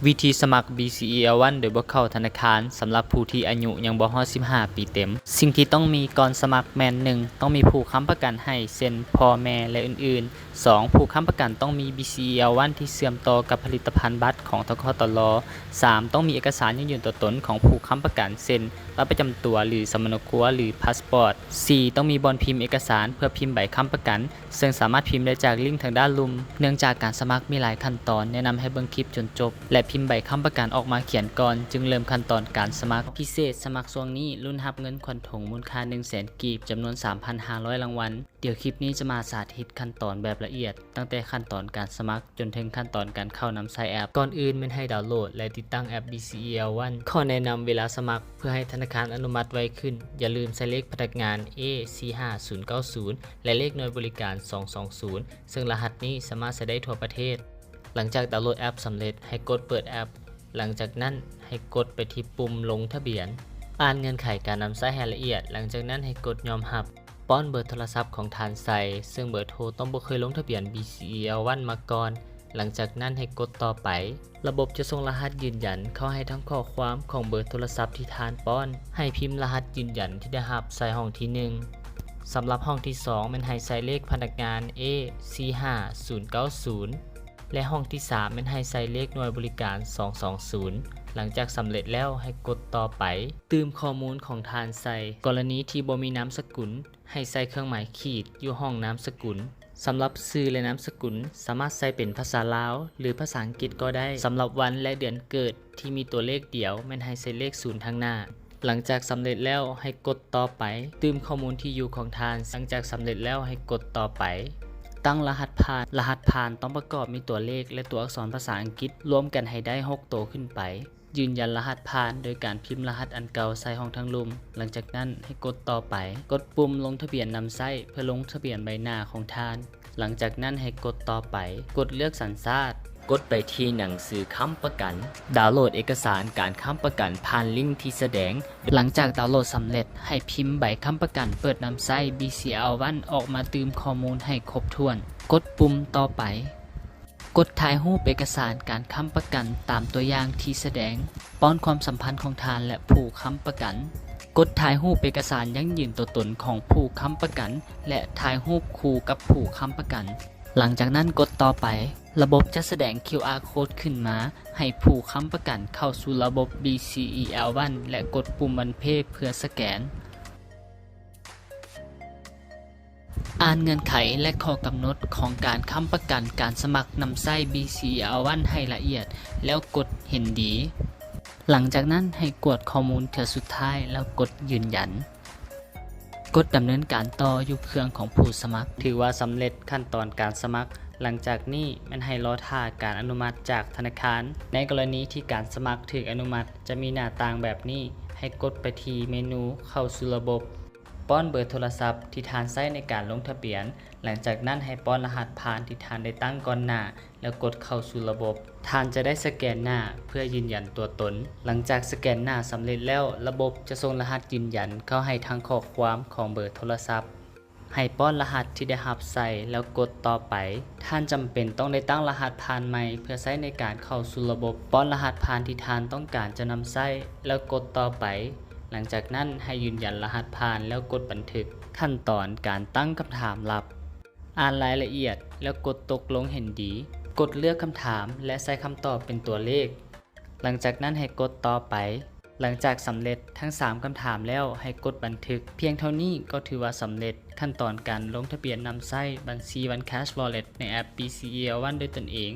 ວິທີສະໝັກ BCEL One ໂດຍບໍ່ເຂົ້າທະນາຄານ ສຳລັບຜູ້ທີ່ອາຍຸຍັງບໍ່ຮອດສິບຫ້າປີເຕັມ. ສິ່ງທີ່ຕ້ອງມີກ່ອນສະໝັກແມ່ນ ໜຶ່ງ ຕ້ອງມີຜູ້ຄ້ຳປະກັນໃຫ້ ເຊັ່ນ ພໍ່ແມ່ ແລະ ອື່ນໆ. ສອງ ຜູ້ຄ້ຳປະກັນຕ້ອງມີ BCEL One ທີ່ເຊື່ອມຕໍ່ກັບຜະລິດຕະພັນບັດຂອງ ທກຕລ. ສາມ ຕ້ອງມີເອກະສານຢັ້ງຢືນຕົວຕົນຂອງຜູ້ຄ້ຳປະກັນ ເຊັ່ນ ບັດປະຈຳຕົວ ຫຼື ສຳມະໂນຄົວ ຫຼື ພາສປອດ. ສີ່ ຕ້ອງມີບ່ອນພິມເອກະສານເພື່ອພິມໃບຄ້ຳປະກັນ ເຊິ່ງສາມາດພິມໄດ້ຈາກລິ້ງທາງດ້ານລຸ່ມ. ເນື່ອງຈາກການສະໝັກມີຫຼາຍຂັ້ນຕອນ, ແນະນຳໃຫ້ເບິ່ງຄລິບຈົນຈົບ ແລະ ພິມໃບຄ້ຳປະກັນອອກມາຂຽນກ່ອນ ຈຶ່ງເລີ່ມຂັ້ນຕອນການສະໝັກ. ພິເສດ, ສະໝັກຊ່ວງນີ້ ລຸ້ນຮັບເງິນຂວັນຖົງມູນຄ່າໜຶ່ງແສນກີບ ຈຳນວນສາມພັນຫ້າຮ້ອຍລາງວັນ. ດຽວຄລິບນີ້ຈະມາສາທິດຂັ້ນຕອນແບບລະອຽດ, ຕັ້ງແຕ່ຂັ້ນຕອນການສະໝັກ ຈົນເຖິງຂັ້ນຕອນການເຂົ້ານຳໃຊ້ແອັບ. ກ່ອນອື່ນແມ່ນໃຫ້ດາວໂຫຼດ ແລະ ຕິດຕັ້ງແອັບ BCEL One. ຂໍ້ແນະນຳເວລາສະໝັກ, ເພື່ອໃຫ້ທະນາຄານອະນຸມັດໄວຂຶ້ນ, ຢ່າລືມໃສ່ເລກພະນັກງານ A ສີ່ຫ້າສູນເກົ້າສູນ ແລະ ເລກໜ່ວຍບໍລິການ ສອງສອງສູນ ເຊິ່ງລະຫັດນີ້ສາມາດໃຊ້ໄດ້ທົ່ວປະເທດ. ຫຼັງຈາກດາວໂຫຼດແອັບສຳເລັດ, ໃຫ້ກົດເປີດແອັບ. ຫຼັງຈາກນັ້ນໃຫ້ກົດໄປທີ່ປຸ່ມລົງທະບຽນ. ອ່ານເງື່ອນໄຂການນຳໃຊ້ໃຫ້ລະອຽດ, ຫຼັງຈາກນັ້ນໃຫ້ກົດຍອມຮັບ. ປ້ອນເບີໂທລະສັບຂອງທ່ານໃສ່, ເຊິ່ງເບີໂທຕ້ອງບໍ່ເຄີຍລົງທະບຽນ BCEL One ມາກ່ອນ. ຫຼັງຈາກນັ້ນໃຫ້ກົດຕໍ່ໄປ. ລະບົບຈະສົ່ງລະຫັດຢືນຢັນເຂົ້າໃຫ້ທັງຂໍ້ຄວາມຂອງເບີໂທລະສັບທີ່ທ່ານປ້ອນ. ໃຫ້ພິມລະຫັດຢືນຢັນທີ່ໄດ້ຮັບໃສ່ຫ້ອງທີໜຶ່ງ. ສຳລັບຫ້ອງທີສອງແມ່ນໃຫ້ໃສ່ເລກພະນັກງານ A ສີ່ຫ້າສູນເກົ້າສູນ ແລະ ຫ້ອງທີສາມແມ່ນໃຫ້ໃສ່ເລກໜ່ວຍບໍລິການ ສອງສອງສູນ. ຫຼັງຈາກສຳເລັດແລ້ວໃຫ້ກົດຕໍ່ໄປ. ຕື່ມຂໍ້ມູນຂອງທ່ານໃສ່. ກໍລະນີທີ່ບໍ່ມີນາມສະກຸນ, ໃຫ້ໃສ່ເຄື່ອງໝາຍຂີດຢູ່ຫ້ອງນາມສະກຸນ. ສຳລັບຊື່ ແລະ ນາມສະກຸນ ສາມາດໃສ່ເປັນພາສາລາວ ຫຼື ພາສາອັງກິດກໍໄດ້. ສຳລັບວັນ ແລະ ເດືອນເກີດທີ່ມີຕົວເລກດຽວ ແມ່ນໃຫ້ໃສ່ເລກສູນທາງໜ້າ. ຫຼັງຈາກສຳເລັດແລ້ວໃຫ້ກົດຕໍ່ໄປ. ຕື່ມຂໍ້ມູນທີ່ຢູ່ຂອງທ່ານ. ຫຼັງຈາກສຳເລັດແລ້ວໃຫ້ກົດຕໍ່ໄປ. ຕັ້ງລະຫັດຜ່ານ. ລະຫັດຜ່ານຕ້ອງປະກອບມີຕົວເລກ ແລະ ຕົວອັກສອນພາສາອັງກິດລວມກັນໃຫ້ໄດ້ຫົກໂຕຂຶ້ນໄປ. ຢືນຢັນລະຫັດຜ່ານໂດຍການພິມລະຫັດອັນເກົ່າໃສ່ຫ້ອງທາງລຸ່ມ. ຫຼັງຈາກນັ້ນໃຫ້ກົດຕໍ່ໄປ. ກົດປຸ່ມລົງທະບຽນນຳໃຊ້ເພື່ອລົງທະບຽນໃບໜ້າຂອງທ່ານ. ຫຼັງຈາກນັ້ນໃຫ້ກົດຕໍ່ໄປ. ກົດເລືອກສັນຊາດ. ກົດໄປທີ່ໜັງສືຄ້ຳປະກັນ. ດາວໂຫຼດເອກະສານການຄ້ຳປະກັນຜ່ານລິ້ງທີ່ສະແດງ. ຫຼັງຈາກດາວໂຫຼດສຳເລັດ, ໃຫ້ພິມໃບຄ້ຳປະກັນເປີດນຳໃຊ້ BCEL One ອອກມາຕື່ມຂໍ້ມູນໃຫ້ຄົບຖ້ວນ. ກົດປຸ່ມຕໍ່ໄປ. ກົດຖ່າຍຮູບເອກະສານການຄ້ຳປະກັນຕາມຕົວຢ່າງທີ່ສະແດງ. ປ້ອນຄວາມສຳພັນຂອງທ່ານ ແລະ ຜູ້ຄ້ຳປະກັນ. ກົດຖ່າຍຮູບເອກະສານຢັ້ງຢືນຕົວຕົນຂອງຜູ້ຄ້ຳປະກັນ ແລະ ຖ່າຍຮູບຄູ່ກັບຜູ້ຄ້ຳປະກັນ. ຫຼັງຈາກນັ້ນກົດຕໍ່ໄປ. ລະບົບຈະສະແດງ QR code ຂຶ້ນມາໃຫ້ຜູ້ຄ້ຳປະກັນເຂົ້າສູ່ລະບົບ BCEL One ແລະ ກົດປຸ່ມ One Pay ເພື່ອສະແກນ. ອ່ານເງື່ອນໄຂ ແລະ ຂໍ້ກຳນົດຂອງການຄ້ຳປະກັນການສະໝັກນຳໃຊ້ BCEL One ໃຫ້ລະອຽດ ແລ້ວກົດເຫັນດີ. ຫຼັງຈາກນັ້ນໃຫ້ກວດຂໍ້ມູນເທື່ອສຸດທ້າຍ ແລ້ວກົດຢືນຢັນ. ກົດດຳເນີນການຕໍ່ຢູ່ເຄື່ອງຂອງຜູ້ສະໝັກ. ຖືວ່າສຳເລັດຂັ້ນຕອນການສະໝັກ. ຫຼັງຈາກນີ້ແມ່ນໃຫ້ລໍຖ້າການອະນຸມັດຈາກທະນາຄານ. ໃນກໍລະນີທີ່ການສະໝັກຖືກອະນຸມັດ, ຈະມີໜ້າຕ່າງແບບນີ້. ໃຫ້ກົດໄປທີ່ເມນູເຂົ້າສູ່ລະບົບ. ປ້ອນເບີໂທລະສັບທີ່ທ່ານໃຊ້ໃນການລົງທະບຽນ. ຫຼັງຈາກນັ້ນໃຫ້ປ້ອນລະຫັດຜ່ານທີ່ທ່ານໄດ້ຕັ້ງກ່ອນໜ້າ ແລ້ວກົດເຂົ້າສູ່ລະບົບ. ທ່ານຈະໄດ້ສະແກນໜ້າເພື່ອຢືນຢັນຕົວຕົນ. ຫຼັງຈາກສະແກນໜ້າສຳເລັດແລ້ວ, ລະບົບຈະສົ່ງລະຫັດຢືນຢັນເຂົ້າໃຫ້ທາງຂໍ້ຄວາມຂອງເບີໂທລະສັບ. ໃຫ້ປ້ອນລະຫັດທີ່ໄດ້ຮັບໃສ່ ແລ້ວກົດຕໍ່ໄປ. ທ່ານຈຳເປັນຕ້ອງໄດ້ຕັ້ງລະຫັດຜ່ານໃໝ່ເພື່ອໃຊ້ໃນການເຂົ້າສູ່ລະບົບ. ປ້ອນລະຫັດຜ່ານທີ່ທ່ານຕ້ອງການຈະນຳໃຊ້ ແລ້ວກົດຕໍ່ໄປ. ຫຼັງຈາກນັ້ນໃຫ້ຢືນຢັນລະຫັດຜ່ານ ແລ້ວກົດບັນທຶກ. ຂັ້ນຕອນການຕັ້ງຄຳຖາມລັບ. ອ່ານລາຍລະອຽດ ແລ້ວກົດຕົກລົງເຫັນດີ. ກົດເລືອກຄຳຖາມ ແລະ ໃສ່ຄຳຕອບເປັນຕົວເລກ. ຫຼັງຈາກນັ້ນໃຫ້ກົດຕໍ່ໄປ. ຫຼັງຈາກສຳເລັດທັງສາມຄຳຖາມແລ້ວ ໃຫ້ກົດບັນທຶກ. ພຽງເທົ່ານີ້ກໍຖືວ່າສຳເລັດຂັ້ນຕອນການລົງທະບຽນນຳໃຊ້ບັນຊີ One Cash Wallet ໃນແອັບ BCEL One ດ້ວຍຕົນເອງ.